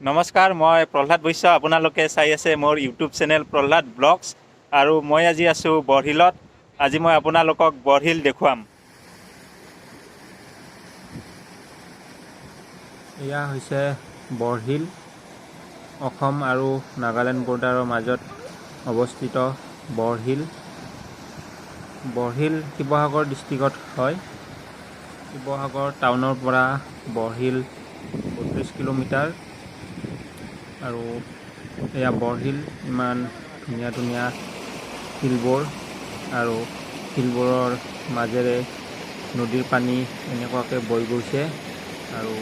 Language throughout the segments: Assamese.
নমস্কাৰ, মই প্ৰহ্লাদ বৈশ্য। আপোনালোকে চাই আছে মোৰ ইউটিউব চেনেল প্ৰহ্লাদ ব্লগছ আৰু মই আজি আছোঁ বৰশিলত। আজি মই আপোনালোকক বৰশিল দেখুৱাম। এয়া হৈছে বৰশিল, অসম আৰু নাগালেণ্ড বৰ্ডাৰৰ মাজত অৱস্থিত বৰশিল। বৰশিল শিৱসাগৰ ডিষ্ট্ৰিক্টত হয়। শিৱসাগৰ টাউনৰ পৰা বৰশিল 32 কিলোমিটাৰ। আৰু এয়া বৰশিল, ইমান ধুনীয়া ধুনীয়া শিলবোৰ আৰু শিলবোৰৰ মাজেৰে নদীৰ পানী এনেকুৱাকৈ বৈ গৈছে আৰু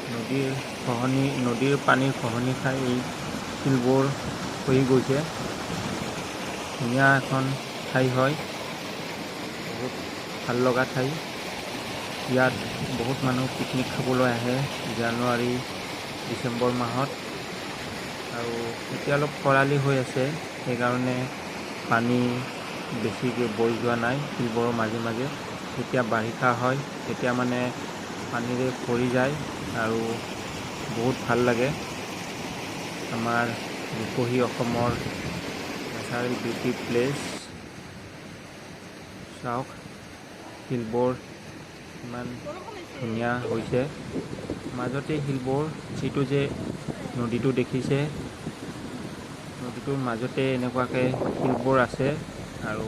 নদীৰ পানীৰ খহনি খাই এই শিলবোৰ খহি গৈছে। ধুনীয়া এখন ঠাই হয়, বহুত ভাল লগা ঠাই। ইয়াত বহুত মানুহ পিকনিক খাবলৈ আহে জানুৱাৰী ডিচেম্বৰ মাহত। আৰু এতিয়া অলপ খৰালি হৈ আছে, সেইকাৰণে পানী বেছিকৈ বৈ যোৱা নাই শিলবোৰৰ মাজে মাজে। যেতিয়া বাৰিষা হয় তেতিয়া পানীৰে ভৰি যায় আৰু বহুত ভাল লাগে। আমাৰ ৰূপহী অসমৰ নেচাৰেল বিউটি প্লেচ। চাওক, শিলবোৰ ইমান ধুনীয়া হৈছে। মাজতে শিলবোৰ, যিটো যে নদীটো দেখিছে, নদীটোৰ মাজতে এনেকুৱাকৈ শিলবোৰ আছে আৰু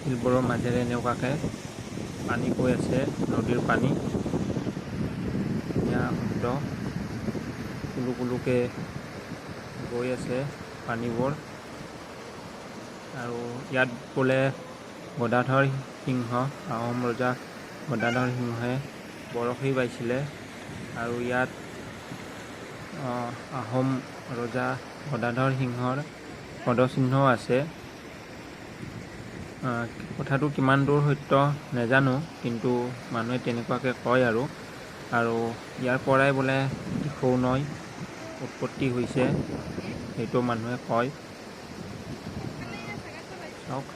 শিলবোৰৰ মাজেৰে এনেকুৱাকৈ পানী গৈ আছে, নদীৰ পানী। ধুনীয়া শব্দ, কুলু কুলুকৈ গৈ আছে পানীবোৰ। আৰু ইয়াত বোলে গদাধৰ সিংহ, আহোম ৰজা গদাধৰ সিংহই বৰশী বাইছিলে আৰু ইয়াত আহোম ৰজা গদাধৰ সিংহৰ পদচিহ্নও আছে। কথাটো কিমান দূৰ সত্য নাজানো, কিন্তু মানুহে তেনেকুৱাকৈ কয় আৰু। আৰু ইয়াৰ পৰাই বোলে দিখৌ নৈ উৎপত্তি হৈছে, সেইটো মানুহে কয়। চাওক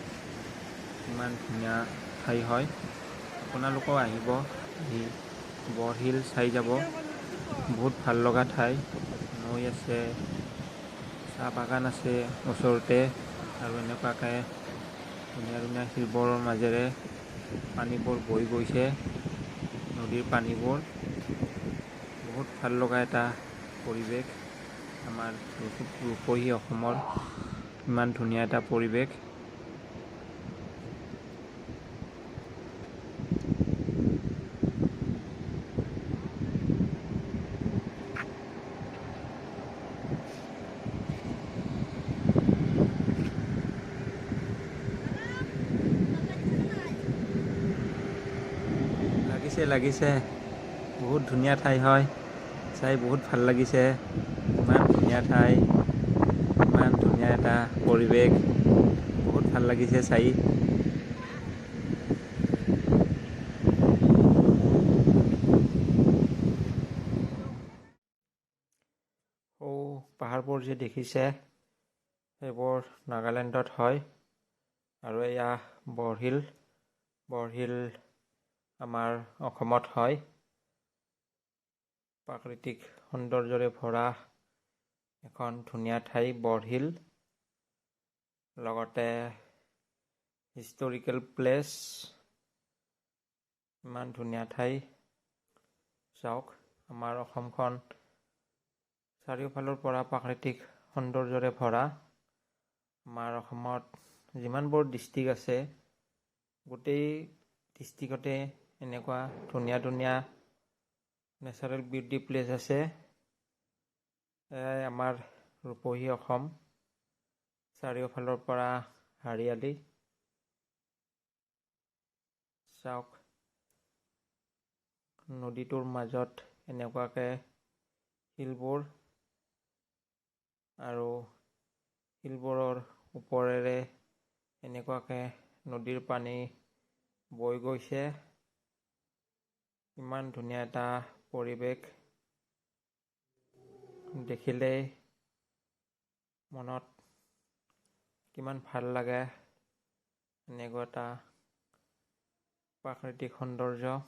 কিমান ধুনীয়া ঠাই হয়। আপোনালোকেও আহিব, আহি বৰশিল চাই যাব, বহুত ভাল লগা ঠাই। নৈ আছে, চাহ বাগান আছে ওচৰতে আৰু এনেকুৱাকৈ ধুনীয়া ধুনীয়া শিলবোৰৰ মাজেৰে পানীবোৰ বৈ গৈছে, নদীৰ পানীবোৰ। বহুত ভাল লগা এটা পৰিৱেশ, আমাৰ ৰূপহী অসমৰ ইমান ধুনীয়া এটা পৰিৱেশ। লাগিছে লাগিছে, বহুত ধুনীয়া ঠাই হয়, চাই বহুত ভাল লাগিছে। ইমান ধুনীয়া ঠাই, ইমান ধুনীয়া এটা পৰিৱেশ, বহুত ভাল লাগিছে চাই। পাহাৰবোৰ যে দেখিছে সেইবোৰ নাগালেণ্ডত হয়। আৰু এয়া বৰশিল, বৰশিল আমাৰ অসমত হয়। প্ৰাকৃতিক সৌন্দৰ্যৰে ভৰা এখন ধুনীয়া ঠাই বৰশিল, লগতে হিষ্টৰিকেল প্লেচ। ইমান ধুনীয়া ঠাই। চাওক, আমাৰ অসমখন চাৰিওফালৰ পৰা প্ৰাকৃতিক সৌন্দৰ্যৰে ভৰা। আমাৰ অসমত যিমানবোৰ ডিষ্ট্ৰিক্ট আছে গোটেই ডিষ্ট্ৰিক্টতে এনেকুৱা ধুনীয়া ধুনীয়া নেচাৰেল বিউটি প্লেচ আছে। এয়াই আমাৰ ৰূপহী অসম, চাৰিওফালৰ পৰা হাৰিয়ালি। চাওক, নদীটোৰ মাজত এনেকুৱাকৈ শিলবোৰ আৰু শিলবোৰৰ ওপৰেৰে এনেকুৱাকৈ নদীৰ পানী বৈ গৈছে। ইমান ধুনীয়া এটা পৰিৱেশ, দেখিলেই মনত কিমান ভাল লাগে। এনেকুৱা এটা প্ৰাকৃতিক সৌন্দৰ্য।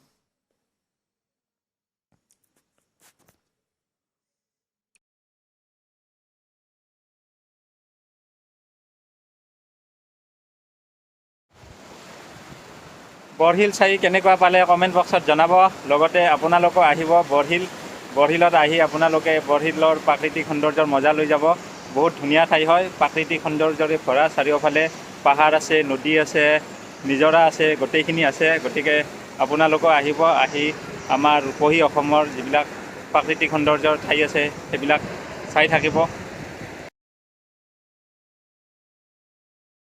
বৰশিল চাই কেনেকুৱা পালে কমেণ্ট বক্সত জনাব। লগতে আপোনালোকো আহিব বৰশিল। বৰশিলত আহি আপোনালোকে বৰশিলৰ প্ৰাকৃতিক সৌন্দৰ্যৰ মজা লৈ যাব। বহুত ধুনীয়া ঠাই হয়, প্ৰাকৃতিক সৌন্দৰ্যৰে ভৰা। চাৰিওফালে পাহাৰ আছে, নদী আছে, নিজৰা আছে, গোটেইখিনি আছে। গতিকে আপোনালোকো আহিব, আহি আমাৰ ৰূপহী অসমৰ যিবিলাক প্ৰাকৃতিক সৌন্দৰ্যৰ ঠাই আছে, সেইবিলাক চাই থাকিব।